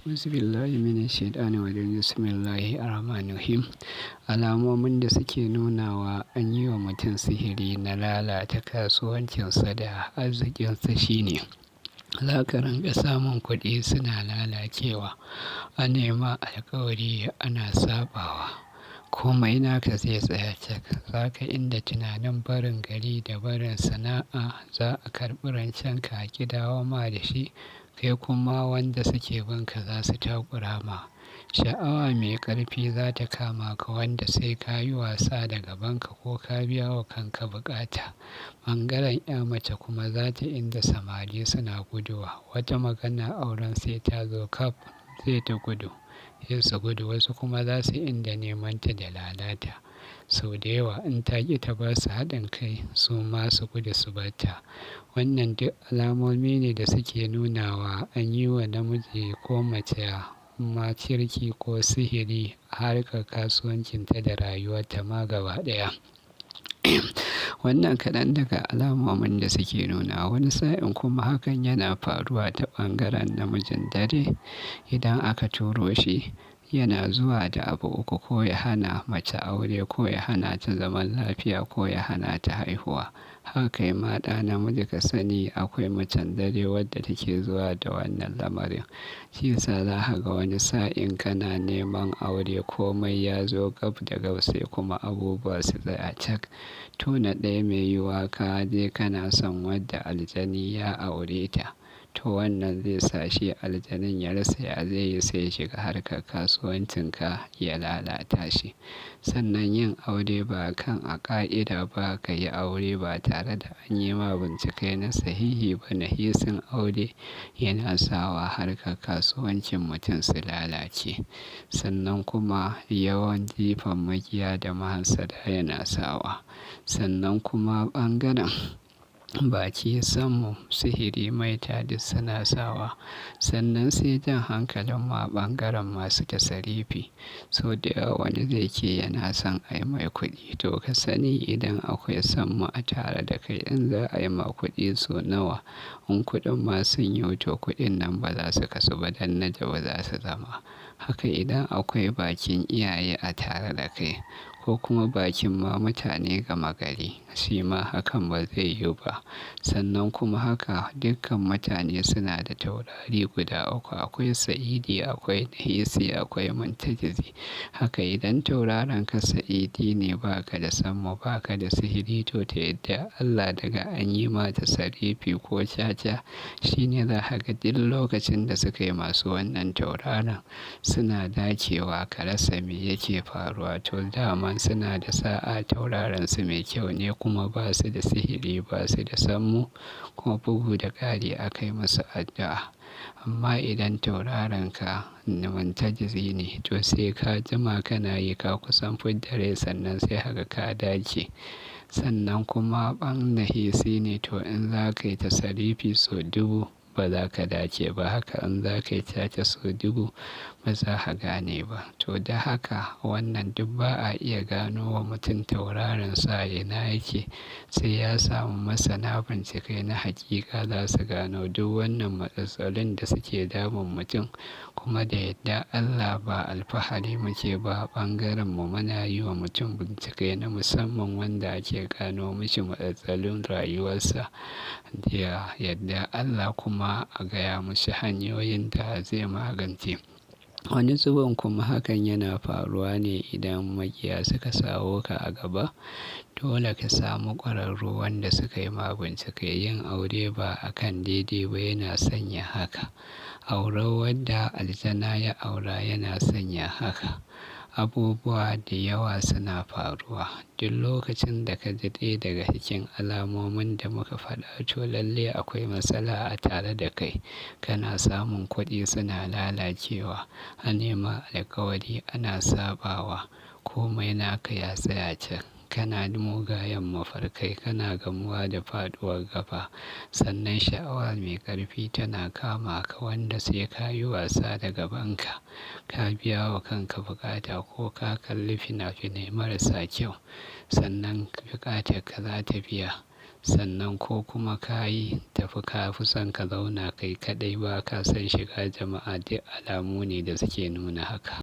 Auzubillahi minash shaitani rajim. Bismillahirrahmanirrahim. Alamomin da suke nunawa an yi wa mutum sihiri na lalata kasuwancinsa da arzikinsa shine za ka rinƙa samun kuɗi suna lalacewa, a nema alkawari ana saɓawa. Komai naka zai tsaya cak. Za ka inda tunanin barin gari da barin sana'a, za a karɓi rancen ka a ƙi dawo ma da shi, kai kuma wanda suke bin ka za su takura ma. Sha'awa mai ƙarfi za ta kama ka wanda sai ka yi wasa da gabanka ko ka biya wa kanka buƙata. Ɓangaren 'ya mace kuma za ta inda samari suna guduwa. Wata magana auren sai ta zo kaf zai ta gudu, sai su gudu. Wasu kuma za su inda neman ta da lalata. Sau da yawa in ta ƙi ta ba su haɗin kai, su ma su gudu su bar ta. Wannan duk alamomi ne da suke nunawa an yi wa namiji ko mace makirci ko sihiri a harkar kasuwancinta da rayuwarta ma gaba ɗaya. Wannan kaɗan daga alamomin da suke nuna. Wani sa'in kuma hakan yana faruwa ta ɓangaren namijin dare. Idan aka turo shi, yana zuwa da abu uku: ko ya hana mace aure, ko ya hana ta zaman lafiya, ko ya hana ta haihuwa. Haka kai ma ɗa namiji ka sani akwai macen dare wadda take zuwa da wannan lamarin. Shi yasa za ka ga wani sa'in kana neman aure komai ya zo gab da gab sai kuma abubuwa su tsaya cak. To na ɗaya mai yiwuwa ka je kana son wadda aljani ya aure ta. To wannan zai sa shi aljanin ya rasa ya zai yi sai ya shiga harkar kasuwancinka ya lalata shi. Sannan yin aure ba kan a ƙa'ida ba, ka yi aure ba tare da an yi ma bincike na sahihi ba na hisin aure yana sawa harkar kasuwancin mutum su lalace. Sannan kuma yawan jifan maƙiya da mahassada yana sawa. Sannan kuma ɓangaren baki, sammu, sihiri, maita duk suna sawa. Sannan sai jan hankalin mu a ɓangaren masu tasarifi. Sau da yawa wani zai ce yana son a yi mai kuɗi. To ka sani idan akwai sammu a tare da kai in za a yi ma kuɗi sau nawa, in kuɗin ma sun yi to kuɗin nan ba za su kasu ba dan na jabu za su zama. Haka idan akwai bakin iyaye a tare da kai ko kuma bakin ma mutane gama gari, shi ma hakan ba zai yiwu ba. Sannan kuma haka dukkan mutane suna da taurari guda uku. Akwai sa'idi, akwai nahisi, akwai muntajizi. Haka idan tauraronka sa'idi ne ba ka da sammu, ba ka da sihiri, to ta yadda Allah daga an yi ma tasarifi ko caca, shine za ka ga duk lokacin da suka yi masu wannan tauraron suna dacewa ka rasa me yake faruwa. To daman suna da sa'a, tauraronsu mai kyau ne kuma ba su da sihiri, ba su da sammu kuma bugu da ƙari aka yi musu addu'a. Amma idan tauraronka muntajizi ne, to sai ka jima kana yi ka kusan fidda rai sannan sai haka ka dace. Sannan kuma ɓan nahisi ne, to in za ka yi tasarifi sau dubu ba za ka dace ba. Haka in za ka yi caca sau dubu ba za ka gane ba. To da haka wannan duk ba a iya gano wa mutum tauraronsa ina yake sai ya samu masana bincike na hakika za su gano duk wannan matsalolin da suke damun mutum. Kuma da yadda Allah ba alfahari muke ba, ɓangaren mu muna yi wa mutum bincike na musamman wanda ake gano mashi matsalolin rayuwarsa. Da yadda Allah kuma a gaya mashi hanyoyin da zai magance. Wani zubin kuma hakan yana faruwa ne idan maƙiya suka sawo ka a gaba. Dole ka samu ƙwararru wanda suka yi ma bincike. Yin aure ba a kan daidai ba yana sanya haka. Auren wadda aljana ya aura yana sanya haka. Abubuwa da yawa suna faruwa. Duk lokacin da ka ji ɗaya daga cikin alamomin da muka faɗa, to lalle akwai matsala a tare da kai. Kana samun kuɗi suna lalacewa, a nema alkawari ana saɓawa, komai naka ya tsaya cak. Kana mugayen mafarkai, kana gamuwa da faɗuwar gaba. Sannan sha'awa mai ƙarfi tana kama ka wanda sai ka yi wasa da gabanka, ka biya wa kanka buƙata ko ka kalli fina-finai marasa kyau. Sannan buƙatarka za ta biya. Sannan ko kuma ka yi tafi ka fi son ka zauna kai kaɗai ba ka son shiga jama'a, duk alamu ne da suke nuna haka.